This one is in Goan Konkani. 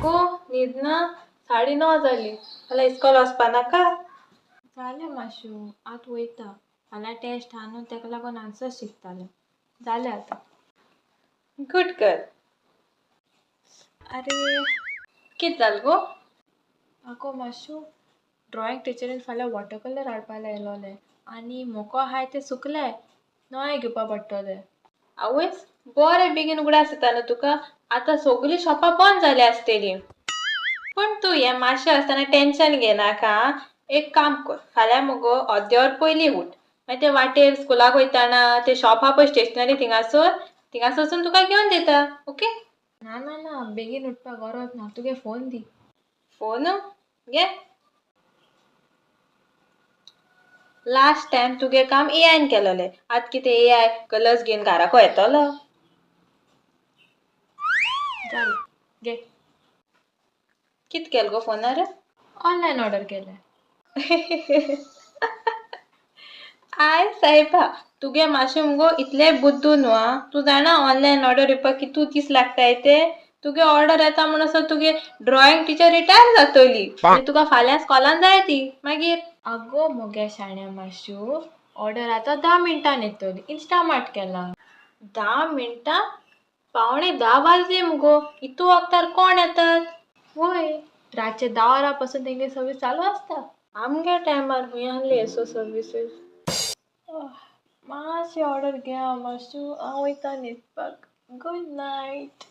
गो न्हीद ना. 9:30 जाली. फाल्यां इस्कॉल वचपा नाका? जालें माशू, आतां वयता. फाल्यां टेस्ट आहा न्हू, तेका लागून आन्सर शिकतालें. जालें आतां. Good girl. आरे. कित जाल गो? आगो माशू, ड्रॉइंग टिचरीन फाल्यां वॉटर कलर हाडपा लायलोले आनी मोको आहाय ते सुकले, नवे घेवपा पडटले. आवयस, बरें बेगीन उगडास येता न्हू तुका. आतां सगलीं शॉपां बंद जालीं आसतलीं. पूण तूं हें मातशें आसतना टेंशन घेनाका आं. एक काम कर, फाल्यां मुगो अर्दे वर पयलीं उठ, मागीर ते वाटेर स्कुलाक वयताना ते शॉप आहा पळय स्टेशनरी, थिंगासर थिंगासर वचून तुका घेवन दिता. ओके? ना ना ना, बेगीन उठपा गरज ना. तुगे फोन दी. फोन घे. लास्ट टायम तुगे काम एआयन केलोलें. आतां कितें एआय कलर्स घेवन घराको येतलो? जालें, घे. कित केल गो फोनार? ऑनलायन ऑर्डर केलें. I सायबा, तुगे मातशें मुगो इतलें बुद्दू न्हू आं. तूं जाणा ऑनलायन ऑर्डर येवपाक कितू दीस लागताय ते? तुगे ऑर्डर येता म्हणसर तुगे ड्रॉइंग टिचर रिटायर जातली आनी तुका फाल्यां स्कॉलान जाय ती मागीर. आगो म्हगे शाण्या माशू, ऑर्डर आतां 10 मिनटान येतली. इन्स्टामार्ट केला. 10 मिनटां? 9:45 वाजली मुगो. इतू वक्तार कोण येतात? वय, रातचे 10 वरां पासून तेंगे सर्वीस चालू आसता. आमगे टायमार खूंय आहली एसो सर्विसीस? मातशी ऑर्डर घे आं माशू, हांव वयता न्हिदपाक. Good night.